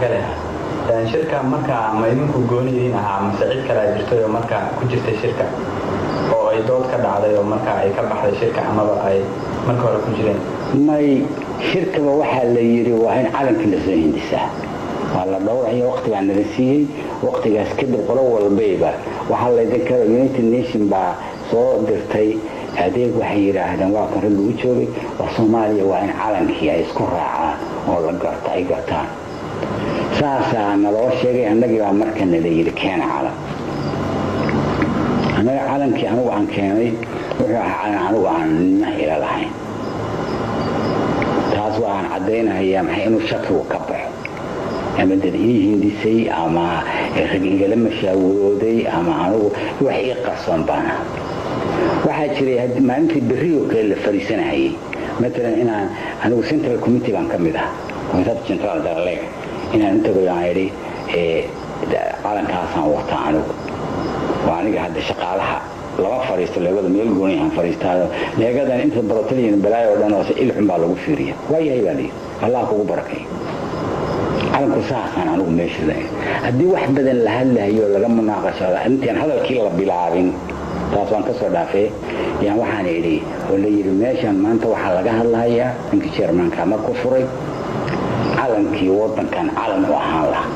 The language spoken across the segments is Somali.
Kale shirka marka ma idinku goonidiin ahaa mase cid kale a jirtay oo markaa ku jirtay shirka oo ay dood ka dhacday oo marka ay ka baxday shirka amaba ay marka hore ku jireen? May, shirkaba waxaa la yidhi waa in calankii lasoo hindisaa. Waa la dhowraya, waqti baa nala siiyey. Waqtigaas kadib qolo walbayba waxaa laydinka United Nation baa soo dirtay adeeg. Waxay yidhaahdeen, waa kan rag lagu joogay, waa Soomaaliya, waa in calankii ay isku raacaan oo la garta ay gartaan. Saasaa naloo sheegay. Annagii baa marka nala yidhi keena calan. Annaga calankii anigu aan keenay wuxuu ahaa calan anigu aan nina ila lahayn. Taas waa aan caddaynayaa, maxay inuu shakigu ka baxo, ama dad ii hindisay ama rag igala mashaawirooday ama anigu wax ii qarsoon baan ah. Waxaa jiray maalintii berrioo kale la fariisanahayay, matalan inaan anigu central committee baan ka mid ah, Comitato Centrale della Lega, inaan u tagayo, aan idhi calankaasaan wataa anigu. Waa aniga hadda shaqaalaha lama fariisto leegada, meel gooni aan fariistaayo. Leegadan inta barotaliyan balaayo oo dhan oo il xun baa lagu fiiriya. Waayahay baa layidhi, Allah kugu barakay calanku. Saasaan anigu meesha haddii wax badan la hadlahayo laga munaaqashado, intaan hadalkii la bilaabin, taas waan ka soo dhaafee, yaan waxaan idhi oo la yidhi meeshan maanta waxaa laga hadlahayaa, ninkii chairmanka markuu furay, calankii wadankan calan u ahaan lahaa.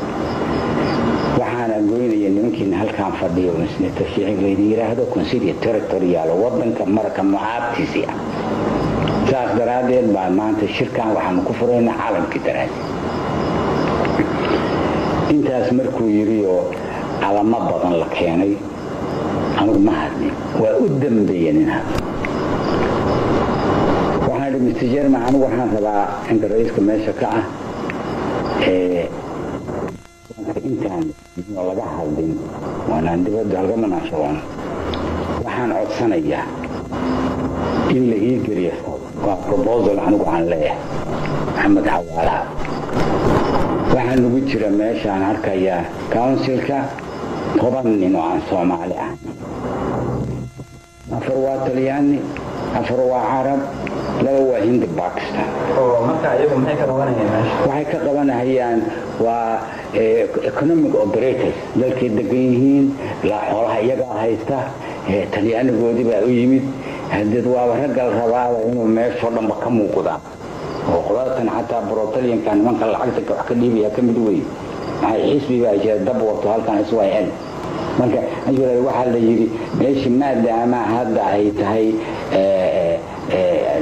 Waxaana goynaya nimankiina halkaan fadhiyo tashiici laydin yidhaahdo Consiglio Territoriale wadanka marka mucaabtiisii ah. Saas daraaddeed baa maanta shirkan waxaanu ku furaynaa calankii daraaddeed. Intaas markuu yidhi oo calamo badan la keenay, anigu ma hadlin, waa u dambeeya nin hadla. Waxaan idhi, Mr Chairman, anigu waxaan rabaa inka ra-iiska meesha ka ah intaan laga hadlin waanaan dibadda halka munaashaboon, waxaan codsanayaa in la ii geliyo. Waa proposal anigu aan leeyahay, Maxamed Xawaalaha. Waxaa nagu jira meeshaan arkayaa councilka 10 nin oo aan Soomaali ahayn. Afar waa Talyaani, afar waa Carab, laba waa Hindi, Bakistan. Oo marka iyagu maxay ka qabanayaan meesha? Waxay ka qabanahayaan waa economic operators, dalkay degan yihiin, xoolaha iyagaa haysta. Talyaanigoodii baa u yimid. Hadeed waaba raggal rabaaba inuu meeshoo dhanba ka muuqdaa oo qolatan xataa brotalianka nimanka lacagta wax ka dhiibaya ka mid wey. Maxay xisbi baa jira dab wato halkan SYL. Marka waxaa la yidhi meeshii maadaama hadda ay tahay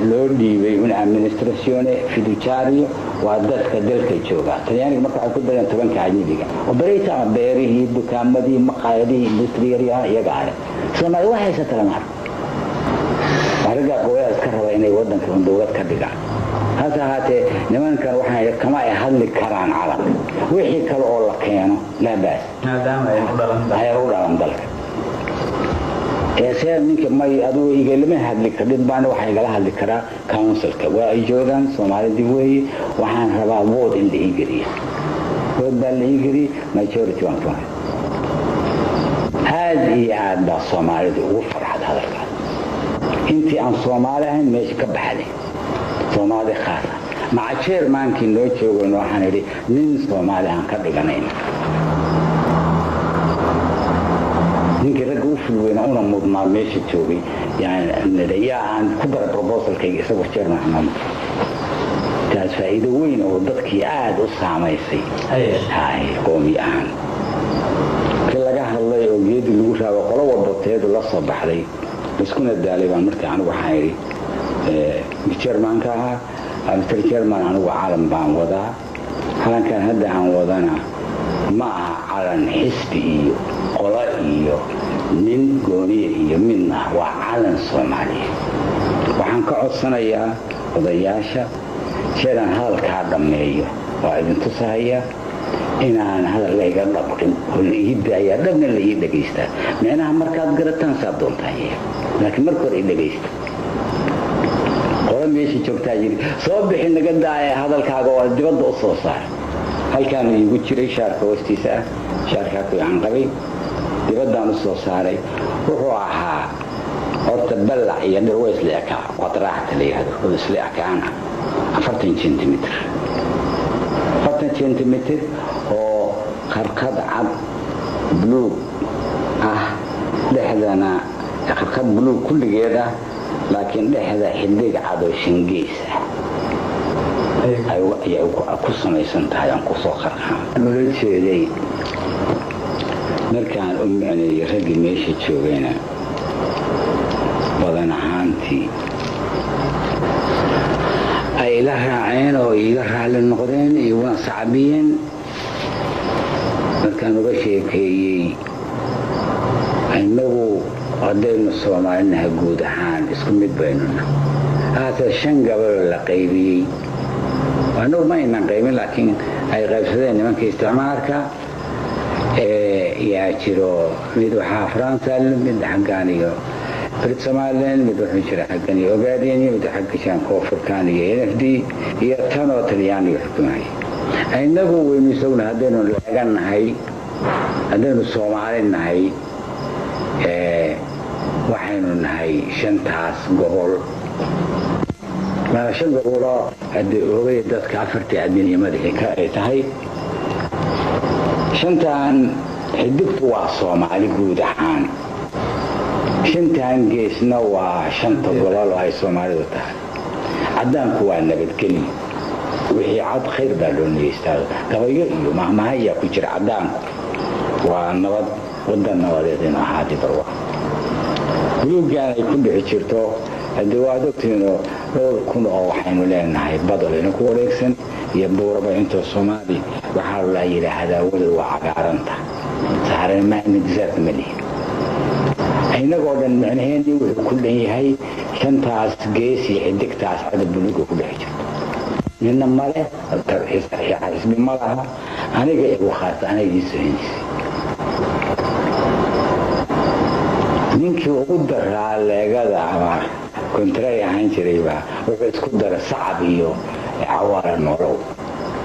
loo dhiibay un amministrazione fiduciario, waa dadka dalka jooga. Talyaaniga marka waxay ku dareen 10-ka ajnabiga operator ama beerihii, dukaamadii, maqaayadihii, industriyaryaha iyaga ale. Soomaali wax haysata lama arko. Raggaa qowlada iska raba inay wadanka un dowlad ka dhigaan. Hase ahaatee nimankan waxaan kama ay hadli karaan calanka, wixii kale oo la keeno laa baas. Maadaama ay u dhalan. Ay u dhalan dalka see ninka may adugu igalama hadli kardhid baana waxaa igala hadli karaa councilka, waa ay joogaan Soomaalidii weeye. Waxaan rabaa vote in la ii geliya. Vote baa la ii geliyey, majority waan ku aad iyo aad baa Soomaalida ugu farxad hadalkaas. Intii aan Soomaali ahayn meesha ka baxday, Soomaali khaasa maca chairmankii noo joogan, waxaan idhi nin Soomaali aan ka dhiganayna, ninkii ragga u fulweyna una mudnaa meesha joogay yaa aan ku dara proposalkayga isagoo chairman nooma. Taas faa'iido weyn oo dadkii aada u saamaysay hay qoomi ahaan. Kii laga hadlay oo geedi lagu raabo, qolo walba teedu la soo baxday, iskuna daalay, baan markii anigu waxaan idhi chairmanka ahaa, Mr Chairman, anigu calan baan wadaa. Calankan hadda aan wadana ma aha calan xisbi iyo qolo iyo nin gooniya iyo midna, waa calan Soomaaliya. Waxaan ka codsanayaa odayaasha jeeraan hadalkaa dhammeeyo, waa idin tusahaya inaan hadal layga dhabqin oo la ii daayaa, dhabna la ii dhegaystaa. Micnaha markaad garataan saad doontaan yeel, laakiin marka hore i dhegaysta. Qolo meesha joogtaa yidhi soo bixi, naga daaya hadalkaaga oo dibadda u soo saar. Halkaanu iigu jiray shaarka hoostiisa ah, shaarkaa ku aan qabay, dibaddaan u soo saaray. Wuxuu ahaa horta ballac iyo dhir way isla ekaa, quadrata la yidhahdo oo isla ekaana, 40 centimeter, 40. Centimeter oo qarqad cad buluug ah dhexdana qarqad buluug kulligeed ah, laakiin dhexda xidig cad oo shangeys ah ayay ku samaysan tahay. Aan kusoo qarqaan ula jeeday markaan u micneeyey raggii meesha joogayna badan ahaantii ay ila raaceen oo iiga raalli noqdeen, iguna sacbiyeen. Markaan uga sheekeeyey, innagu haddaynu Soomaalinaha guud ahaan isku mid baynuna haase shan gabaloo la qaybiyey, annagu ma aynan qaybin, laakiin ay qaybsadeen nimanka isticmaalka yaa jiro. Mid waxaa Faransa, mid xaggaan iyo Brit Somaliland, mid wuxuu jira xaggan iyo Ogaadeen, mid xagga jiraan Koonfurkan iyo NFD, iyo tanoo Talyaaniga xukumayay. Innagu waynu isaguna haddaynu leegannahay, haddaynu Soomaali nahay, waxaynu nahay shantaas gobol. Shan goboloo haddii oogay dadka afartii adin iyo madaxii ka ay tahay. Shantan xidigtu waa Soomaali guud ahaan, shantan geesna waa shanta gobol oo ay Soomaalidu tahay. Caddaanku waa nabadgelyo, wixii cad khayr baa loo nigeystaa, gabayo iyo mahmahayaa ku jira. Caddaanku waa nabad, wadan nabadeed inu ahaadi barwa. Buluuggan ay ku dhixi jirto haddii waad ogtiino dhowr kun oo waxaynu leenahay badol ku wareegsan iyo buuraba intoo Soomaali waxaa la yidhaahdaa weli waa cagaaranta saaremadisaarka ma lihin. Inagoo dhan micnaheenii wuxuu ku dhan yahay shantaas gees iyo xidigtaas cada buluuga ku dhex jirto. Nina male, xisbi ma laha, aniga igu khaasa aniga ii sohinaysay. Ninkii ugu daraa leegada ama kontray ahaan jiraybaa wuxuu isku dara sacab iyo cawaara nolow.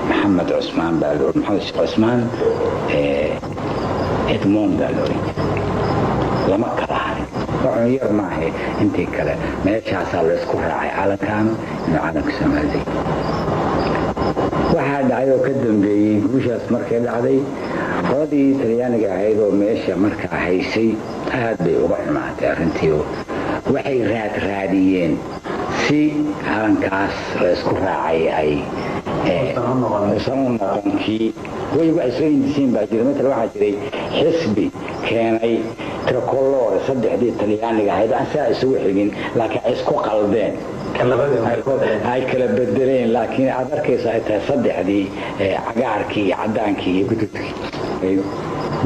Maxamed Cusmaan baa lo, Maxamed Sheekh Cusmaan Edmond baa la oran jiray. Lama kala harin, waxun yar maahe intii kale meeshaasaa la isku raacay calankaanu inuu calanka Soomaalida. Waxaa dhacay oo ka dambeeyey guushaas markay dhacday, qoladii Talyaaniga ahayd oo meesha markaa haysay aad bay uga xumaatay arrintii. Waxay raadraadiyeen si calankaas la isku raacay ay usan u noqon kii way waxay soo hindisiin baa jira. Matala waxaa jiray xisbi keenay tricolore, saddexdii Talyaaniga ahayd aan saa isugu xigin, laakiin ay isku qaldeen, ay kala bedeleen, laakiin aad arkayso ay tahay saddexdii cagaarkii iyo caddaankii iyo gududkii.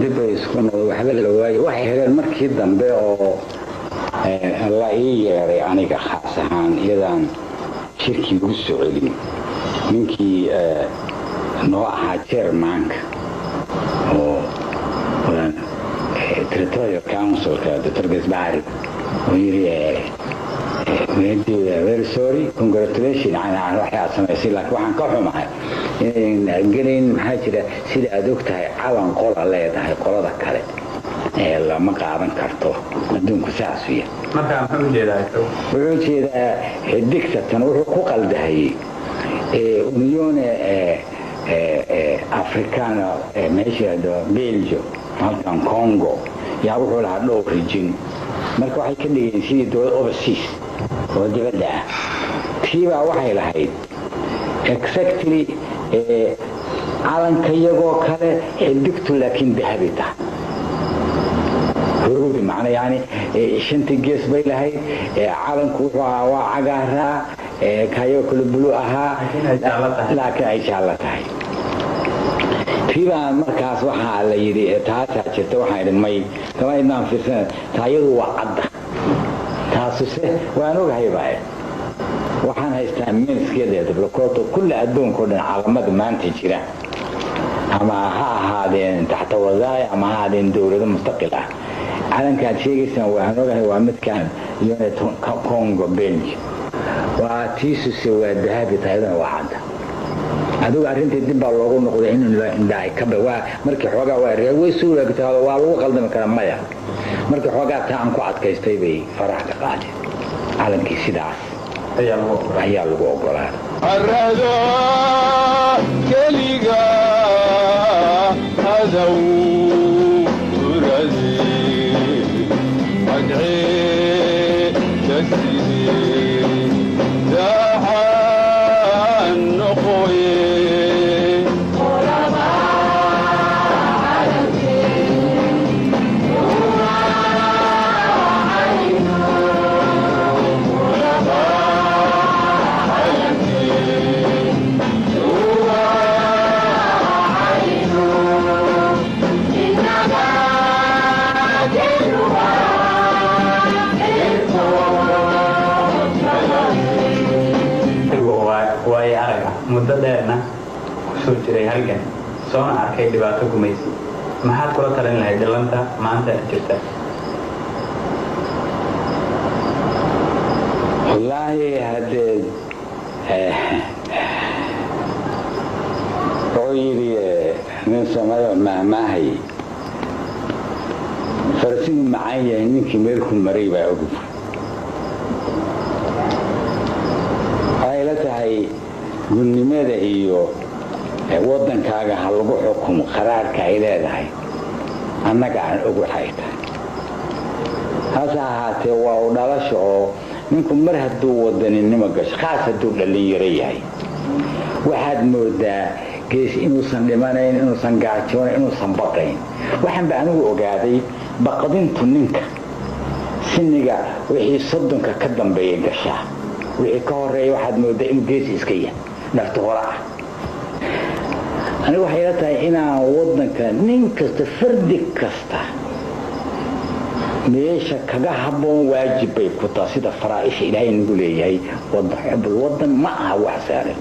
Dib bay isku noqdo, waxba la waayey. Waxay heleen markii dambe oo la ii yeeray aniga khaas ahaan, iyadaan shirkii lagu soo celin, ninkii noo ahaa chairmanka oo territorial councilka, Dr. Gasbari, oo yiri, "Very sorry, congratulation waxay aad samaysay, laakiin waxaan ka xumahay inayn gelayn. Maxaa jira? Sida aad og tahay, calan qola leedahay qolada kale ee lama qaadan karto, adduunku saasuu yahay." Marka muxuu ujeedaa? Wuxuu jeedaa xidigta tan wuxuu ku qaldahayey Unione Africana meesha Belgio, halkan Congo yaa wuxuu lahaa dhowr rijin. Marka waxay ka dhigeen sidii dowlad overseas oo dibadda ah. Tiibaa waxay lahayd exactly calanka iyagoo kale, xidigtu laakiin dahabi tahay, huruudi macna, yani shantii gees bay lahayd. Calanku wuxuu ahaa waa cagaaraa, kayagoo kale bulu ahaa, laakiin ay jaallo tahay. Tiibaa markaas waxaa la yidhi taasaa jirta. Waxaan idhi may, kama idnaan fiirsana, taayadu waa cadda, taasuse waan ogahay baa waxaan haystaa minskeeda dablakoto kulli adduunkao dhan calamada maanta jira, ama ha ahaadeen taxta wadaaya ama ha ahaadeen dowlado mustaqil ah. Calankaad sheegaysaan waan ogahay, waa midkaan unit Congo Belgium, waa tiisuse waa dahabi, taayaduna waa cadda. Adigu arrintii dib baa loogu noqday in indhaay kaba waa markii xoogaa waa reer way suulaagtaa, waa lagu qaldami karaa maya. Markii xoogaa taa aan ku adkaystay bay farax ka qaadeen, calankii sidaas ayaa lagu ogolaaday. Arada keliga. markaana kusoo jiray halgan, soona arkay dhibaato gumaysi, maxaad kula talin lahayd dhallanta maanta jirta? Wallaahi haddee wuxuu yidhi nin Soomaali oo mahmaahayay, farasigu macaan yahay ninkii meelku maray baa ogub. Waxay la tahay gudnimada iyo waddankaaga ha lagu xukumo qaraarka ay leedahay annaga aan og waxa ay tahay. Hase ahaatee waa u dhalasha oo ninku mar hadduu wadaninimo gasho, khaas hadduu dhallinyaro yahay, waxaad moodaa gees inuusan dhimanayn, inuusan gaajoonayn, inuusan baqayn. Waxaan ba anigu ogaaday baqdintu ninka siniga wixii 30-ka ka dambeeya gashaa, wixii ka horeeya waxaad moodaa inuu geesi iska yahay nafta hore ah. Anigu waxay ila tahay inaan waddanka nin kasta, fardi kasta meesha kaga habboon waajib bay ku taha, sida faraaisha Ilaahay nagu leeyahay. Wadan xubul wadan ma aha wax saaran.